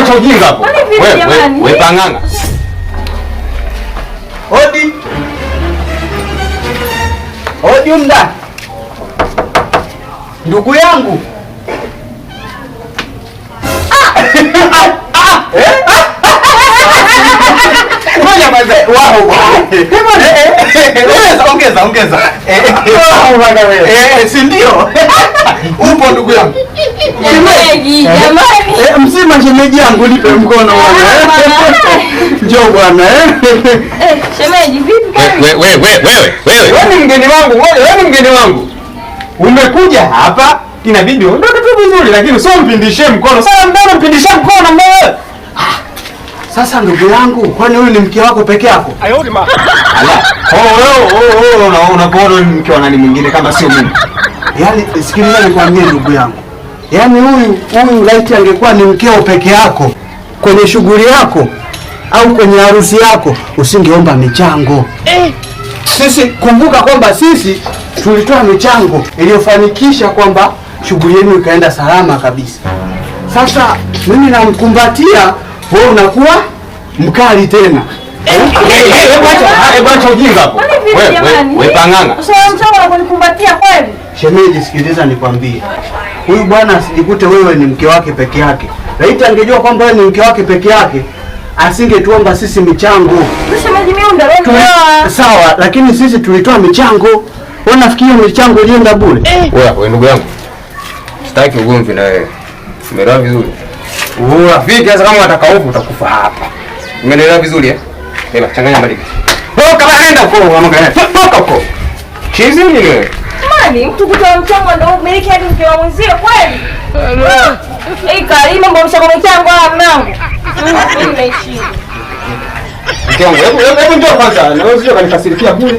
Acha ujinga hapo. Kwani vipi Wewe jamani? wewe panganga. Odi. Odi mda. Ndugu yangu. Ngoja kwanza. Wao. Ongeza, ongeza, ongeza. Wao bwana wewe. Si ndio? Upo ndugu yangu. Shemeji, jamani. Mzima shemeji yangu, nipe mkono bwana. Njoo bwana. Shemeji, vipi kwani? Wewe wewe wewe wewe. Wewe ni mgeni wangu, ngoja, wewe ni mgeni wangu. Umekuja hapa, inabidi uondoke tu vizuri, lakini sio mpindishie mkono. Sasa mbona mpindishie mkono mbona? Sasa ndugu yangu, kwani huyu ni mke wako peke yako? Ala. Oh, wewe wewe unapoona ni mke wa nani mwingine kama sio mimi? Yaani sikiliza nikwambie ndugu yangu. Yaani huyu laiti angekuwa ni mkeo peke yako kwenye shughuli yako au kwenye harusi yako usingeomba michango. Sisi kumbuka kwamba sisi tulitoa michango iliyofanikisha kwamba shughuli yenu ikaenda salama kabisa. Sasa mimi namkumbatia, wewe unakuwa mkali tena. Hebu acha, hebu acha ujinga hapo. Kwani vipi Wewe jamani? wewe panganga. Ushauri mchango na kunikumbatia kweli? Shemeji, sikiliza nikwambie, huyu bwana asijikute wewe ni mke wake peke yake. Laiti angejua kwamba wewe ni mke wake peke yake, asingetuomba sisi michango. Shemeji, mimi ndo leo. Sawa, lakini sisi tulitoa michango. Wewe unafikiri michango ilienda bure? Wewe wewe ndugu yangu. Sitaki ugomvi na wewe. Umeelewa vizuri? Urafiki sasa kama unataka ufu utakufa hapa. Umeelewa vizuri eh? Beba changanya mbali. Toka bana, nenda huko mama. Toka huko. Chizi nini wewe? Jamani, mtu kutoa mchango ndio umiliki hadi mke wa mwenzie kweli? Karima mbona mchango mchango wala mwanangu? Mimi naishi. Mke wangu, hebu hebu njoo kwanza. Na wewe usije ukanikasirikia bure.